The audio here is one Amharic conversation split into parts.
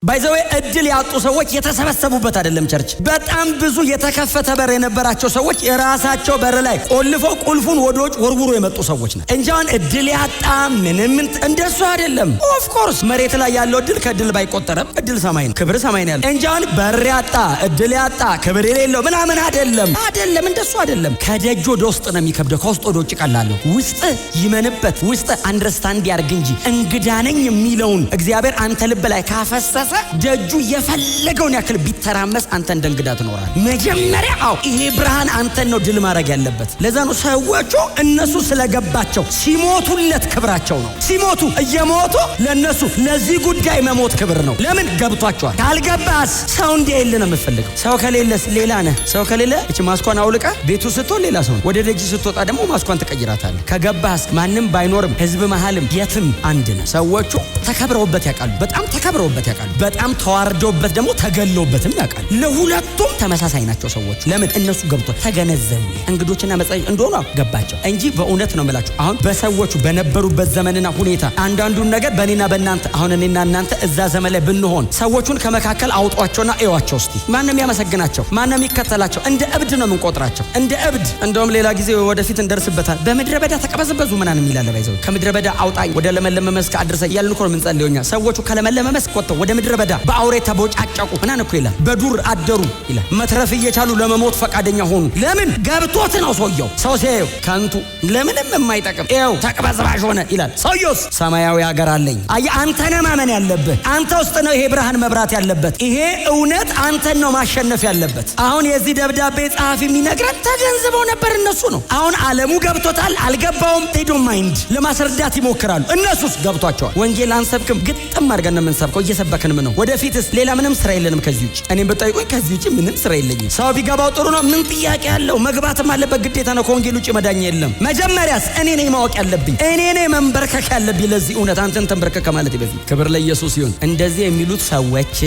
By the way፣ እድል ያጡ ሰዎች የተሰበሰቡበት አይደለም church። በጣም ብዙ የተከፈተ በር የነበራቸው ሰዎች የራሳቸው በር ላይ ቆልፈው ቁልፉን ወደ ውጭ ወርውሮ የመጡ ሰዎች ነው እንጂ አሁን እድል ያጣ ምንም እንደሱ አይደለም። Of course መሬት ላይ ያለው እድል ከእድል ባይቆጠርም እድል ሰማይ ነው፣ ክብር ሰማይ ነው ያለው እንጂ አሁን በር ያጣ፣ እድል ያጣ፣ ክብር የሌለው ምናምን አይደለም፣ አይደለም፣ እንደሱ አይደለም። ከደጅ ወደ ውስጥ ነው የሚከብደው፣ ከውስጥ ወደ ውጭ ቀላል ነው። ውስጥ ይመንበት፣ ውስጥ understand ያርግ እንጂ እንግዳ ነኝ የሚለውን እግዚአብሔር አንተ ልብ ላይ ካፈሰሰ ደጁ የፈለገውን ያክል ቢተራመስ አንተ እንደ እንግዳ ትኖራለህ። መጀመሪያ አዎ ይሄ ብርሃን አንተን ነው ድል ማድረግ ያለበት። ለዛ ነው ሰዎቹ እነሱ ስለገባቸው ሲሞቱለት ክብራቸው ነው። ሲሞቱ እየሞቱ ለነሱ ለዚህ ጉዳይ መሞት ክብር ነው። ለምን ገብቷቸዋል። ካልገባስ ሰው እንዲያይል ነው የምፈልገው። ሰው ከሌለስ ሌላ ነህ። ሰው ከሌለ እች ማስኳን አውልቃ ቤቱ ስትሆን ሌላ ሰው፣ ወደ ደጅ ስትወጣ ደግሞ ማስኳን ትቀይራታለህ። ከገባስ ማንም ባይኖርም ህዝብ መሃልም የትም አንድ ነህ። ሰዎቹ ተከብረውበት ያውቃሉ። በጣም ተከብረውበት ያውቃሉ። በጣም ተዋርደውበት ደግሞ ተገለውበትም ያውቃሉ። ለሁለቱም ተመሳሳይ ናቸው ሰዎቹ። ለምን እነሱ ገብቶ ተገነዘቡ። እንግዶችና መጻተኞች እንደሆኑ ገባቸው እንጂ በእውነት ነው የምላችሁ። አሁን በሰዎቹ በነበሩበት ዘመንና ሁኔታ አንዳንዱን ነገር በእኔና በእናንተ፣ አሁን እኔና እናንተ እዛ ዘመን ላይ ብንሆን ሰዎቹን ከመካከል አውጧቸውና እዩዋቸው እስቲ። ማንም የሚያመሰግናቸው? ማንም የሚከተላቸው? እንደ እብድ ነው የምንቆጥራቸው፣ እንደ እብድ። እንደውም ሌላ ጊዜ ወደፊት እንደርስበታል። በምድረ በዳ ተቀበዘበዙ ምናምን የሚላለ by the way፣ ከምድረ በዳ አውጣኝ ወደ ለመለመ መስክ አድርሰኝ እያልን እኮ ነው የምንጸልየው እኛ። ሰዎቹ ከለመለመ መስክ ወጥተው ወደ ምድረ በዳ በአውሬ ተቦጫጨቁ ምናምን እኮ ይላል። በዱር አደሩ ይላል። መትረፍ እየቻሉ ለመሞት ፈቃደኛ ሆኑ። ለምን? ገብቶት ነው ሰውየው። ሰው ሲያየው ከንቱ ለምንም የማይጠቅም ይኸው ተቅበዝባዥ ሆነ ይላል። ሰውየውስ ሰማያዊ ሀገር አለኝ። አየህ፣ አንተ ነህ ማመን ያለብህ። አንተ ውስጥ ነው ይሄ ብርሃን መብራት ያለበት። ይሄ እውነት አንተን ነው ማሸነፍ ያለበት። አሁን የዚህ ደብዳቤ ጸሐፊ የሚነግረን ተገንዝበው ነበር እነሱ ነው። አሁን ዓለሙ ገብቶታል አልገባውም፣ they don't mind፣ ለማስረዳት ይሞክራሉ። እነሱስ ገብቷቸዋል። ወንጌል አንሰብክም፣ ግጥም አድርገን ነው የምንሰብከው፣ እየሰበክንም ነው። ወደፊትስ ሌላ ምንም ስራ የለንም ከዚህ ውጭ። እኔም ብጠይቁኝ ከዚህ ውጭ ምንም ስራ የለኝም። ሰው ቢገባው ጥሩ ነው። ምን ጥያቄ አለው? መግባትም አለበት፣ ግዴታ ነው። ከወንጌል ውጭ መዳኛ የለም። መጀመሪያስ እኔ ነኝ ማወቅ ያለብኝ፣ እኔ ነኝ መንበርከክ ያለብኝ ለዚህ እውነት አንተን ተንበርከክ ከማለት በፊት። ክብር ለኢየሱስ ይሁን። እንደዚህ የሚሉት ሰዎች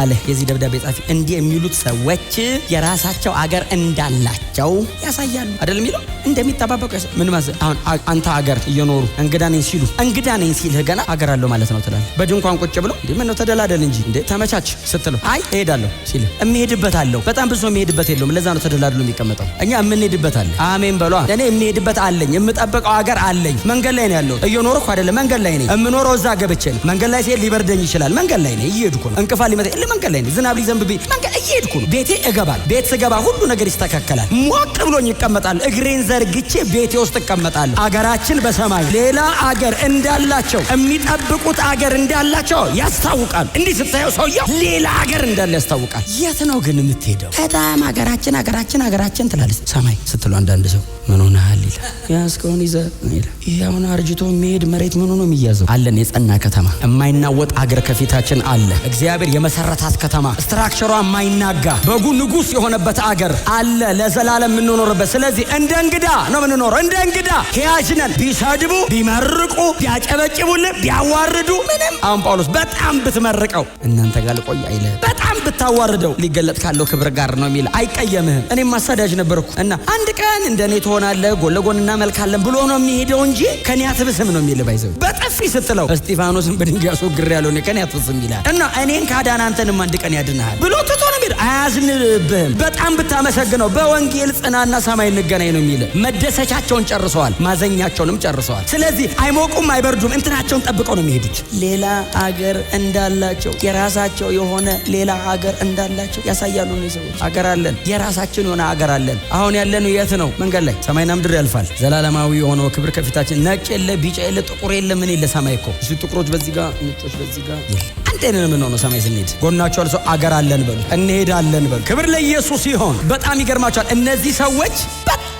አለ የዚህ ደብዳቤ ጸሐፊ፣ እንዲህ የሚሉት ሰዎች የራሳቸው አገር እንዳላቸው ያሳያሉ አይደል የሚለው፣ እንደሚጠባበቁ። ምን ማለት አሁን አንተ አገር እየኖሩ እንግዳ ነኝ ሲሉ፣ እንግዳ ነኝ ሲልህ ገና አገር አለው ማለት ነው ትላለህ። በድንኳን ቁጭ ብሎ እንዴ ምን ነው ተደላደል እንጂ እንዴ ተመቻች ስትለው አይ እሄዳለሁ ሲልህ የሚሄድበት አለው። በጣም ብዙ የሚሄድበት የለውም። ለዛ ነው ተደላድሎ የሚቀመጠው። እኛ የምንሄድበት አለ። አሜን በሏ። እኔ የምሄድበት አለኝ፣ የምጠብቀው አገር አለኝ። መንገድ ላይ ነው ያለሁት። እየኖርኩ አይደለም፣ መንገድ ላይ ነኝ። የምኖረው እዛ ገብቼ ነው። መንገድ ላይ ሲሄድ ሊበርደኝ ይችላል። መንገድ ላይ ነኝ፣ እየሄድኩ ነው። እንቅፋት ሊመታ፣ መንገድ ላይ ነኝ። ዝናብ ሊዘንብብኝ፣ መንገድ እየሄድኩ ነው። ቤቴ እገባል። ቤት ስገባ ሁሉ ነገር ይስተካከላል። ሞቅ ብሎኝ ይቀመጣል። እግሬን ዘርግቼ ቤቴ ውስጥ እቀመጣለሁ። አገራችን በሰማይ፣ ሌላ አገር እንዳላቸው፣ የሚጠብቁት አገር እንዳላቸው ያስታውቃል። እንዲህ ስታየው ሰውየው ሌላ አገር እንዳለ ያስታውቃል። የት ነው ግን የምትሄደው? በጣም አገራችን አገራችን አገራችን ትላለች። ሰማይ ስትለው አንዳንድ ሰው ምን ሆነሃል ይላል። ያዝከውን ይዘህ ይላል። ይሄ አሁን አርጅቶ የሚሄድ መሬት ምን ሆኖ የሚያዘው? አለን የጸና ከተማ፣ የማይናወጥ አገር ከፊታችን አለ። እግዚአብሔር የመሰረታት ከተማ፣ structure ሯ የማይናጋ፣ በጉ ንጉሥ የሆነበት አገር አለ ለዘላለም የምንኖርበት። ስለዚህ እንደ እንግዳ ነው የምንኖረው። እንደ እንግዳ ሂያጅ ነን። ቢሰድቡ፣ ቢመርቁ፣ ቢያጨበጭቡልን፣ ቢያዋርዱ ምንም። አሁን ጳውሎስ በጣም ብትመርቀው እናንተ ጋር ልቆይ አይልህም። በጣም ብታዋርደው ሊገለጥ ካለው ክብር ጋር ነው የሚል፣ አይቀየምህም። እኔም አሳዳጅ ነበርኩ እና አንድ ቀን እንደ እኔ ትሆናለህ፣ ጎን ለጎን እናመልካለን ብሎ ነው የሚሄደው እንጂ ከኔ አትብስም ነው የሚል። By the way፣ በጥፊ ስትለው እስጢፋኖስን በድንጋይ አስወግሬ ያለው እኔ ከኔ አትብስም ይላል እና እኔን ካዳን አንተንም አንድ ቀን ያድንሃል ብሎ ትቶ ነው የሚሄደው። አያዝንብህም። በጣም ብታመሰግነው በወንጌል ጽናና ሰማይ እንገናኝ ነው የሚል። መደሰቻቸውን ጨርሰዋል፣ ማዘኛቸውንም ጨርሰዋል። ስለዚህ አይሞቁም፣ አይበርዱም። እንትናቸውን ጠብቀው ነው የሚሄዱት። ሌላ አገር እንዳላቸው፣ የራሳቸው የሆነ ሌላ አገር እንዳላቸው ያሳያሉ። እነዚህ ሰዎች አገር አለን፣ የራሳችን የሆነ አገር አለን። አሁን ያለነው የት ነው? መንገድ ላይ። ሰማይና ምድር ያልፋል። ዘላለማዊ የሆነው ክብር ከፊታችን። ነጭ የለ፣ ቢጫ የለ፣ ጥቁር የለ፣ ምን የለ። ሰማይ እኮ እሱ ጥቁሮች በዚህ ጋር፣ ነጮች በዚህ ጋር የለ። አንድ አይነት ነው የምንሆነው ሰማይ ስንሄድ። ጎናቸው ያለ ሰው አገር አለን በሉ፣ እንሄዳለን በሉ። ክብር ለኢየሱስ ይሆን። በጣም ይገርማቸዋል። እነዚህ ሰዎች በጣም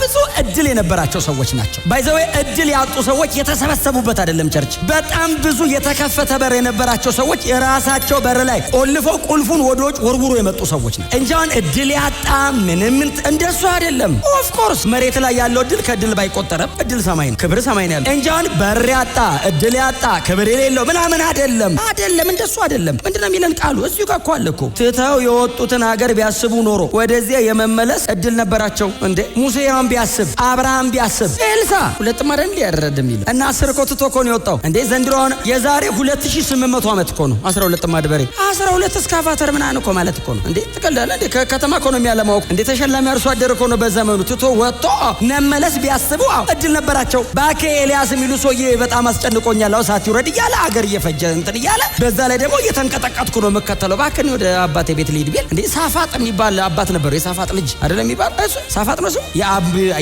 ብዙ እድል የነበራቸው ሰዎች ናቸው። By the way፣ እድል ያጡ ሰዎች የተሰበሰቡበት አይደለም church። በጣም ብዙ የተከፈተ በር የነበራቸው ሰዎች የራሳቸው በር ላይ ቆልፈው ቁልፉን ወደ ውጭ ወርውሮ የመጡ ሰዎች ናቸው እንጂ አሁን እድል ያጣ ምንም እንደሱ አይደለም። Of course መሬት ላይ ያለው እድል ከእድል ባይቆጠርም እድል ሰማይ ነው፣ ክብር ሰማይ ነው ያለው እንጂ አሁን በር ያጣ፣ እድል ያጣ፣ ክብር የሌለው ምናምን አይደለም፣ አይደለም፣ እንደሱ አይደለም። ምንድነው የሚለን ቃሉ? እዚሁ ጋር እኮ አለ እኮ። ትተው የወጡትን ሀገር ቢያስቡ ኖሮ ወደዚያ የመመለስ እድል ነበራቸው። እንዴ ሙሴ አሁን ቢያስብ፣ አብርሃም ቢያስብ፣ ኤልሳ ሁለት ጥማድ እንዲ ያረድ የሚለው እና 10 እኮ ትቶ እኮ ነው የወጣው። እንዴ ዘንድሮ አሁን የዛሬ 2800 ዓመት እኮ ነው 12 ጥማድ በሬ፣ 12 እስካቫተር ምናምን እኮ ማለት እኮ ነው። እንዴ ትቀልዳለህ እንዴ? ከከተማ እኮ ነው የሚያለማው። እንዴ ተሸላሚ አርሶ አደር እኮ ነው በዘመኑ። ትቶ ወጥቶ መመለስ ቢያስቡ አዎ እድል ነበራቸው። እባክህ ኤልያስ የሚሉ ሰውዬ በጣም አስጨንቆኛል፣ አዎ እሳት ይውረድ እያለ አገር እየፈጀ እንትን እያለ፣ በዛ ላይ ደግሞ እየተንቀጠቀጥኩ ነው የምከተለው፣ እባክህ ወደ አባቴ ቤት ልሂድ ቢል፣ እንዴ ሳፋጥ የሚባል አባት ነበረው። የሳፋጥ ልጅ አይደለም የሚባል? እሱ ሳፋጥ ነው ስሙ።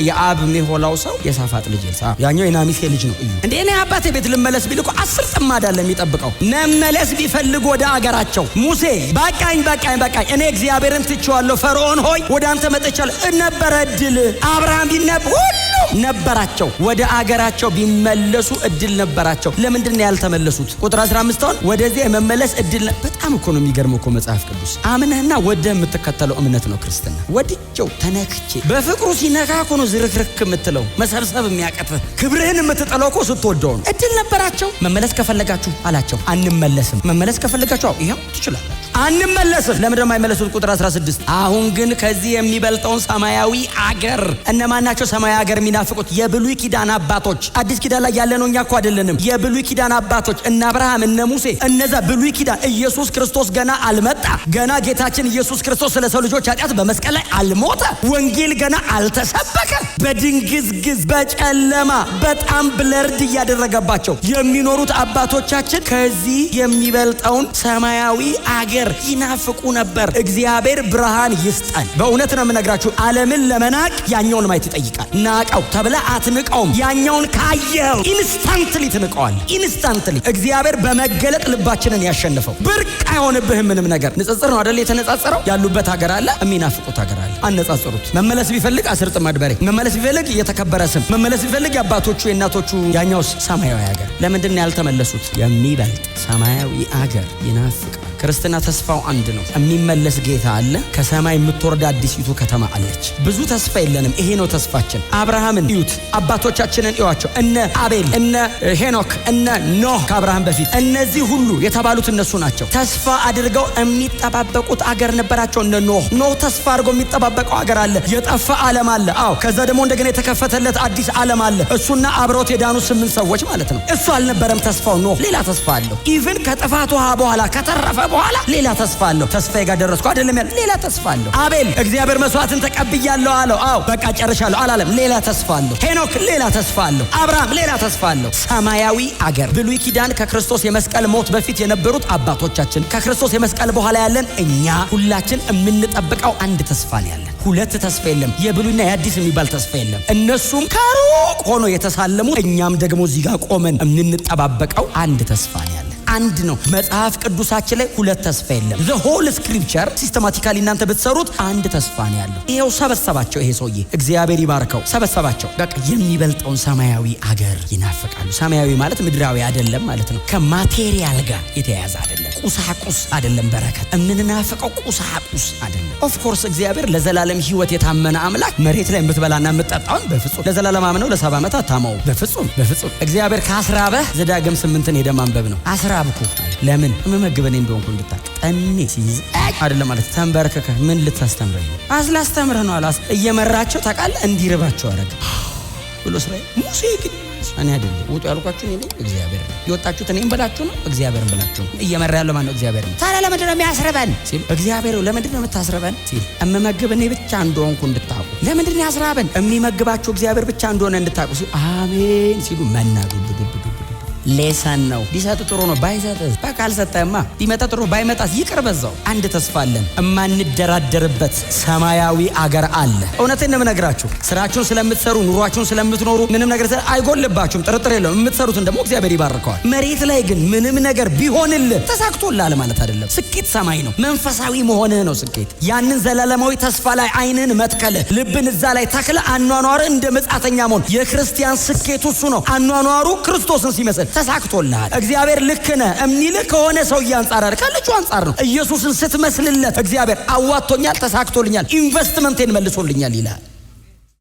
የአብ ሜሆላው ሰው የሳፋጥ ልጅ፣ ያኛው የናሚሴ ልጅ ነው። እዩ እንዴ እኔ አባቴ ቤት ልመለስ ቢል እኮ 10 ጥማድ አለ የሚጠብቀው። መመለስ ቢፈልጉ ወደ አገራቸው፣ ሙሴ በቃኝ በቃኝ በቃኝ፣ እኔ እግዚአብሔርን ትቼዋለሁ፣ ፈርዖን ሆይ ወደ አንተ መጥቻለሁ ነበረ እድል። አብርሃም ቢነብ ሁሉም ነበራቸው። ወደ አገራቸው ቢመለሱ እድል ነበራቸው። ለምንድን ነው ያልተመለሱት? ቁጥር 15 አሁን ወደዚያ የመመለስ እድል። በጣም እኮ ነው የሚገርመው እኮ መጽሐፍ ቅዱስ። አምነህና ወደህ የምትከተለው እምነት ነው ክርስትና። ወድጀው ተነክቼ፣ በፍቅሩ ሲነካ እኮ ነው ዝርክርክ የምትለው፣ መሰብሰብ የሚያቀትህ፣ ክብርህን የምትጠለው እኮ ስትወደው ነው። እድል ነበራቸው። መመለስ ከፈለጋችሁ አላቸው። አንመለስም። መመለስ ከፈለጋችሁ አዎ ይኸው ትችላላችሁ። አንመለስም። ለምንድን ነው የማይመለሱት? ቁጥር 16 አሁን ግን ከዚህ የሚበልጠውን ሰማያዊ አገር። እነማን ናቸው ሰማያዊ አገር የሚናፍቁት? የብሉይ ኪዳን አባቶች። አዲስ ኪዳን ላይ ያለነው እኛ እኮ አይደለንም። የብሉይ ኪዳን አባቶች እነ አብርሃም፣ እነ ሙሴ፣ እነዛ ብሉይ ኪዳን፣ ኢየሱስ ክርስቶስ ገና አልመጣ። ገና ጌታችን ኢየሱስ ክርስቶስ ስለ ሰው ልጆች ኃጢአት በመስቀል ላይ አልሞተ። ወንጌል ገና አልተሰበከ። በድንግዝግዝ በጨለማ በጣም blurred እያደረገባቸው የሚኖሩት አባቶቻችን ከዚህ የሚበልጠውን ሰማያዊ አገር ይናፍቁ ነበር። እግዚአብሔር ብርሃን ይስጠን። በእውነት ነው የምነግራችሁ፣ ዓለምን ለመናቅ ያኛውን ማየት ይጠይቃል። ናቀው ተብለ አትንቀውም። ያኛውን ካየኸው instantly ትንቀዋል። Instantly እግዚአብሔር በመገለጥ ልባችንን ያሸንፈው። ብርቅ አይሆንብህም ምንም ነገር። ንጽጽር ነው አይደል? የተነጻጸረው ያሉበት ሀገር አለ፣ የሚናፍቁት ሀገር አለ። አነጻጽሩት። መመለስ ቢፈልግ 10 ጥማድ በሬ፣ መመለስ ቢፈልግ የተከበረ ስም፣ መመለስ ቢፈልግ የአባቶቹ የእናቶቹ፣ ያኛውስ ሰማያዊ ሀገር። ለምንድን ነው ያልተመለሱት? የሚበልጥ ሰማያዊ አገር ይናፍቃል። ክርስትና ተስፋው አንድ ነው። የሚመለስ ጌታ አለ። ከሰማይ የምትወርድ አዲሲቱ ከተማ አለች። ብዙ ተስፋ የለንም። ይሄ ነው ተስፋችን። አብርሃምን እዩት፣ አባቶቻችንን እዩዋቸው። እነ አቤል፣ እነ ሄኖክ፣ እነ ኖህ ከአብርሃም በፊት እነዚህ ሁሉ የተባሉት እነሱ ናቸው። ተስፋ አድርገው የሚጠባበቁት አገር ነበራቸው። እነ ኖህ፣ ኖህ ተስፋ አድርገው የሚጠባበቀው አገር አለ። የጠፋ ዓለም አለ። አዎ፣ ከዛ ደግሞ እንደገና የተከፈተለት አዲስ ዓለም አለ። እሱና አብረውት የዳኑ 8 ሰዎች ማለት ነው። እሱ አልነበረም ተስፋው። ኖህ ሌላ ተስፋ አለው። Even ከጥፋት ውሃ በኋላ ከተረፈ በኋላ ሌላ ተስፋ አለው። ተስፋዬ ጋር ደረስኩ አይደለም ያለ፣ ሌላ ተስፋ አለው። አቤል እግዚአብሔር መስዋዕትን ተቀብያለሁ አለው። አዎ በቃ ጨርሻለሁ አላለም። ሌላ ተስፋ አለው። ሄኖክ ሌላ ተስፋ አለው። አብርሃም ሌላ ተስፋ አለው። ሰማያዊ አገር። ብሉይ ኪዳን ከክርስቶስ የመስቀል ሞት በፊት የነበሩት አባቶቻችን፣ ከክርስቶስ የመስቀል በኋላ ያለን እኛ ሁላችን የምንጠብቀው አንድ ተስፋ ነው ያለን። ሁለት ተስፋ የለም። የብሉይና የአዲስ የሚባል ተስፋ የለም። እነሱም ከሩቅ ሆኖ የተሳለሙ፣ እኛም ደግሞ እዚህ ጋር ቆመን የምንጠባበቀው አንድ ተስፋ ነው ያለን። አንድ ነው። መጽሐፍ ቅዱሳችን ላይ ሁለት ተስፋ የለም። The whole scripture systematically እናንተ ብትሰሩት አንድ ተስፋ ነው ያለው። ይሄው ሰበሰባቸው። ይሄ ሰውዬ እግዚአብሔር ይባርከው፣ ሰበሰባቸው። በቃ የሚበልጠውን ሰማያዊ አገር ይናፍቃሉ። ሰማያዊ ማለት ምድራዊ አይደለም ማለት ነው። ከ material ጋር የተያያዘ አይደለም። ቁሳቁስ አይደለም። በረከት የምንናፍቀው ቁሳቁስ አይደለም። Of course እግዚአብሔር ለዘላለም ሕይወት የታመነ አምላክ መሬት ላይ የምትበላና የምትጠጣውን በፍጹም ለዘላለም አምነው ለ70 ዓመት አታማው። በፍጹም በፍጹም። እግዚአብሔር ካስራበህ ዘዳግም 8ን ሄደ ማንበብ ነው። አስራብኩ ለምን የምመግበህ እኔ እንደሆንኩ እንድታውቅ። ጠኔ ሲይዝ አይደለም ማለት ተንበርከከህ ምን ልታስተምረኝ ነው? አስላስተምርህ ነው አላስ እየመራቸው ታውቃለህ፣ እንዲርባቸው አደረገ ብሎ እስራኤል። ሙሴ ግን እኔ አይደለም ውጡ ያልኳችሁ፣ እኔ ነኝ፣ እግዚአብሔር ነው። የወጣችሁት እኔም ብላችሁ ነው፣ እግዚአብሔርን ብላችሁ ነው። እየመራ ያለው ማነው? እግዚአብሔር ነው። ታዲያ ለምንድን ነው የሚያስርበን ሲል፣ እግዚአብሔር ለምንድን ነው የምታስርበን ሲል፣ እምመግብ እኔ ብቻ እንደሆንኩ እንድታውቁ። ለምንድን ነው ያስራበን? የሚመግባችሁ እግዚአብሔር ብቻ እንደሆነ እንድታውቁ ሲሉ፣ አሜን ሲሉ መና ዱብ ዱብ ዱብ። Lesson ነው። ቢሰጥ ጥሩ ነው፣ ባይሰጥ በቃ አልሰጠህማ። ቢመጣ ጥሩ፣ ባይመጣስ ይቅር በዛው። አንድ ተስፋ አለን፣ እማንደራደርበት ሰማያዊ አገር አለ። እውነቴን ነው የምነግራችሁ። ስራችሁን ስለምትሰሩ፣ ኑሯችሁን ስለምትኖሩ ምንም ነገር አይጎልባችሁም፣ ጥርጥር የለውም። የምትሰሩትን ደግሞ እግዚአብሔር ይባርከዋል። መሬት ላይ ግን ምንም ነገር ቢሆንልህ ተሳክቶልሃል ማለት አይደለም። ስኬት ሰማይ ነው። መንፈሳዊ መሆንህ ነው ስኬት። ያንን ዘላለማዊ ተስፋ ላይ አይንህን መትከልህ፣ ልብን እዛ ላይ ተክለህ አኗኗርህ እንደ መጻተኛ መሆን፣ የክርስቲያን ስኬቱ እሱ ነው። አኗኗሩ ክርስቶስን ሲመስል ተሳክቶልሃል። እግዚአብሔር ልክ ነህ የሚልህ ከሆነ ሰውዬ አንጻር አይደል፣ ከልጁ አንጻር ነው። ኢየሱስን ስትመስልለት እግዚአብሔር አዋጥቶኛል፣ ተሳክቶልኛል፣ ኢንቨስትመንቴን መልሶልኛል ይላል።